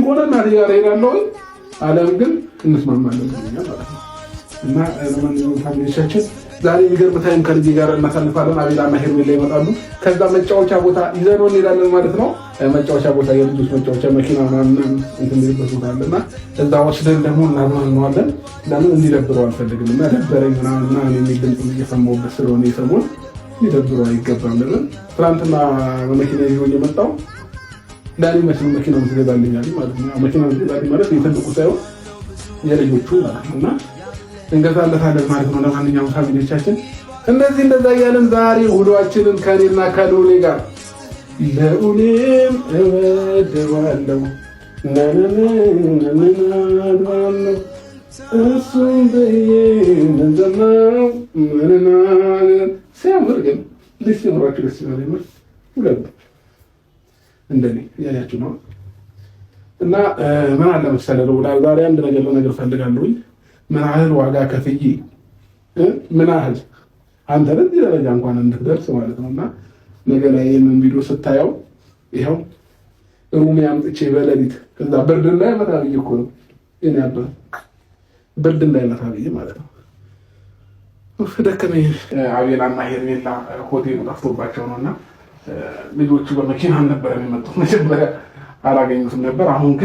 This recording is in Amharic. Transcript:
ከሆነ እናቴ ጋር እሄዳለሁ፣ አለም ግን እንስማማለን ማለት ነው። እና ለማንኛውም family ዎቻችን ዛሬ የሚገርም time ከልጄ ጋር እናሳልፋለን። አቤላና ሄርሜላ ይመጣሉ። ከዛ መጫወቻ ቦታ ይዘነው እንሄዳለን ማለት ነው። መጫወቻ ቦታ የልጆች መጫወቻ መኪና ምናምን እንትን የሚልበት ቦታ አለ እና እዛ ወስደን ደግሞ እናዝናነዋለን። ለምን እንዲደብረው አልፈልግም እና ደበረኝ ምናምን ምናምን የሚል ድምፅ እየሰማሁበት ስለሆነ የሰሞን ሊደብረው አይገባም። ለምን ትናንትና በመኪና ይዞ እየመጣው ለእኔ መስሎ መኪና ትገዛልኛለች ማለት ነው። መኪና ትገዛልኝ ማለት የትልቁ ሳይሆን የልጆቹ ማለት ነው እና እንገዛለታለን ማለት ነው። ለማንኛውም family ዎቻችን እንደዚህ እንደዛ እያለን ዛሬ ውሏችንን ከኔና ከልዑሌ ጋር ለዑሌም እወደዋለሁ ናናናናናናለው እሱም ብዬ ምንዘናው ምንናን ሲያምር ግን ልጅ ሲኖራችሁ ደስ ይላል። የምር ሁለቱ እንደኔ እያያችሁ ነው። እና ምን አለ መሰለህ ዛሬ አንድ ነገር ለነገር ፈልጋለሁኝ። ምን ያህል ዋጋ ከፍዬ ምን ያህል አንተ ለዚህ ደረጃ እንኳን እንድትደርስ ማለት ነው። እና ነገ ላይ ይህንን ቪዲዮ ስታየው ይኸው ሩሜ አምጥቼ በሌሊት ከዛ ብርድ እንዳይመታ ብዬ እኮ ነው የእኔ አባት ብርድ እንዳይመታ ብዬ ማለት ነው። ደከመኝ። አቤላና ሄርሜላ ሆቴሉ ጠፍቶባቸው ነው እና ልጆቹ በመኪና ነበር የሚመጡት። መጀመሪያ አላገኙትም ነበር። አሁን ግን